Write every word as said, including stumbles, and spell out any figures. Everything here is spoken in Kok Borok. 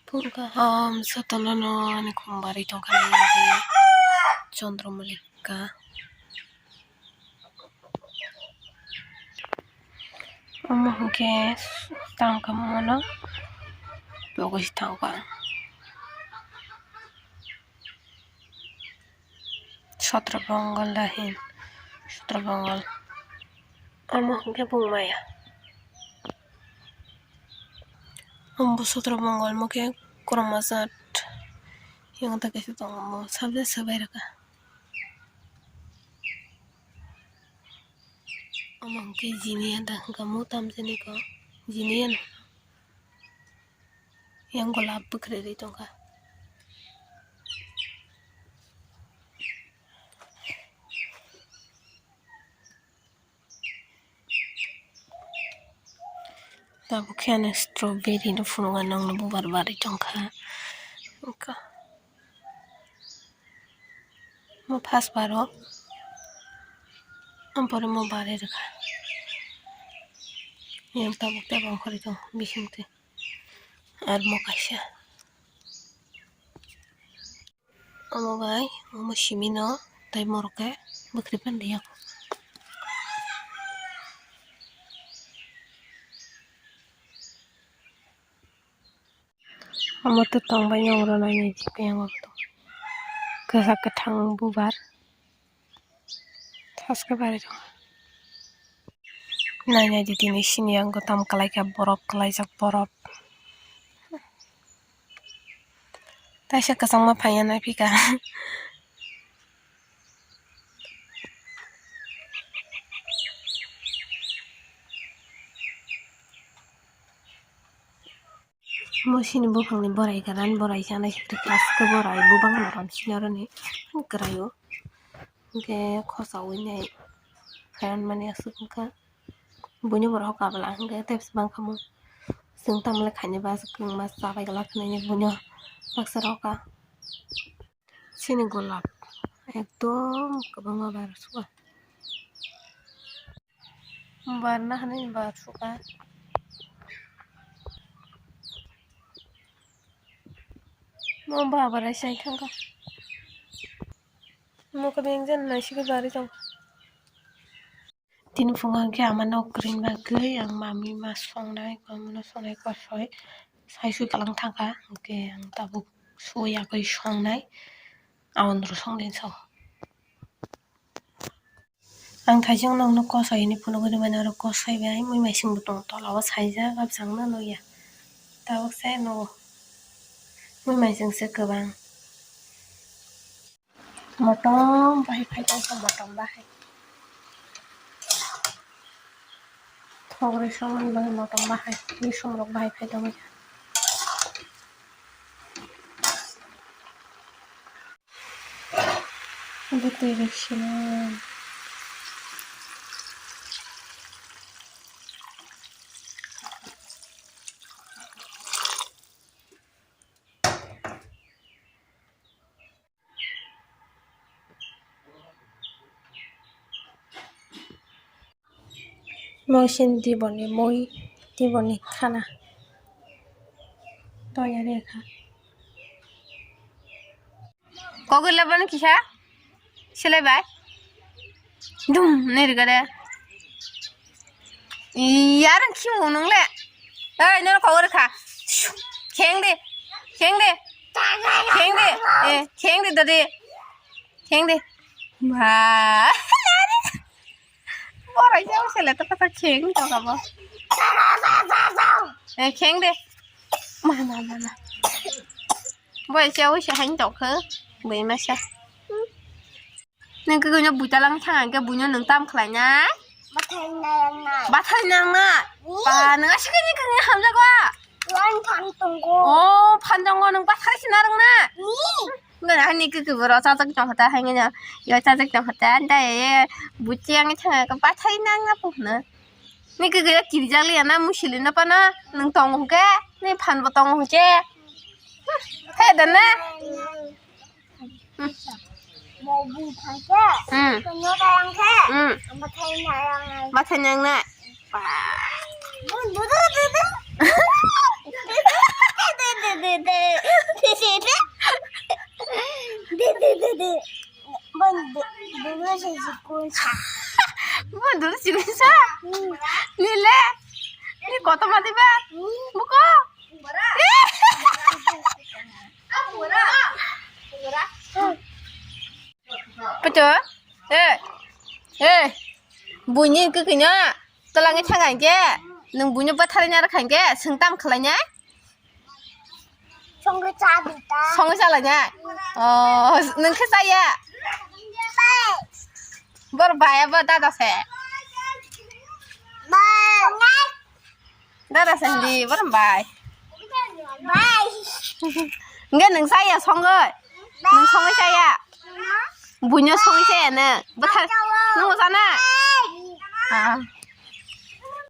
Phung kaham jotono no ani khum barwi tongkha nini Chandra Malika. Omo hwnkhe tangkha mono pogwi se tangkha. Sotro Bongol da hin, Sotro Bongol. Omo hwnkhe bung maya. Omo Sotro Bongol mo khe kwrwngma jat. Yang ta kaisa tongo, mo sabjak sabai rwkha. Omo hwnkhe jini da hwnkha mo tamjani ko jini ano. Yang golap bwkhrwi tongkha. Tabuk khe ani strawberry no phunukha, nokni bubar barwi tongkha. Mo first baro, ampore mo barwi rwkha. Yang tabuk tei bongkhorwi tong bisingtwi. Ar mo kaisa. Omo bai, omo simi no tei morok khe bwkhrwi phan liya. Omo to tong bai, yang rw nai nai jikhe yang rw to. Kwchak kwthang bubar. Thaske bari tongo. Nai nai di tini sini ang gotam kwlai kha borok, kwlaijak borok. Taisa kwchangma phaiya nai phika. Mo sini buphangni borai kanan, borai sanai sitwkhe borai bubang motom sini aroni kwraio. Hwnkhe khosaui nai phan mani aswk wngkha. Buino borok kabla hwnkhe tei bwswk bangkha mo. Chwng tamle khaini ba kwrwngma chabai glak hinwi buino baksa rwkha. Chini golap ekdom kwbangma bar sukha. Barna hinwi bar sukha. Mo babarai sai thangkha. Mo kwbeng jan naisigwi barwi tongkha. Tini phungo hwnkhe ama nok kwrwini bagwi ang mami ma songnai, mami no songnai kosoi sai sui kwlwng thangkha, hwnkhe ang tabuk sui yakwi songnai, aboni rw songdin sao. Ang thaijak nokno kosoi hinwi phunugwi rwmani, oro kosoi bai mui maisingbo tongo, tolao saijak, absangno nukya, tabuk se nugo mui maisingse kwbang. Motom bahai phai tongkha, motom bahai. Thok rwi songmani bahai motom bahai, ri somrok bahai phai tongkha. Bwtwi rwk sino. Mosin diboni mui, diboni khana toyari kha. Kogwila bani kisa silai bai. Dum hinwi rwgade. Yarang khimung nung le. Oi, nono kogwi rwkha. Kheng de. Kheng de. Kheng de. Eh, kheng de, dadi. Kheng de. Ba. Borai jao sele to kata kheng to kabo. Eh, kheng de. Ma, ma, ma, ma. Borai jao se hain to khe. Bai masa. Nang khe buita lang thang, hwnkhe buino nang tam khlai nai? Bathai nang nai. Bathai nang nai? Ni? Ba, nang aswk khe ni khe hamjago? Lan phan tongo. Oh, phan tongo, nang bathai se narwk na? Ni? Nang ani khe khe boro chajak tong kha ta, hai nang ya chajak tong kha ta, anda ye buti ang thang khe bathai nang na pu na. Ni khe khe kirijak liya na, musili na pa na, nang tongo hwnkhe, ni phan bo tongo hwnkhe. He da na? Hmm. Hmm. Bathai nang nai. Ba. Bo dul sibisa. Nile. Ni koto mati ba. Buko. Pato. Eh. Eh. Buini kikino. Tolangi thang ke. Nung buini bathari nyar khang ke. Sengtam khlai nyai. Songwi cha di ta. Songwi cha lai nyai. Oh, nung khe chaya. Bai. Bor bai abo dada se. Bai. Dada se hindi, bor bai. Bai. Nge nung chaya songwi. Nung songwi chaya. Buino songwi chaya nung. Bathar. Nung sana. Ah.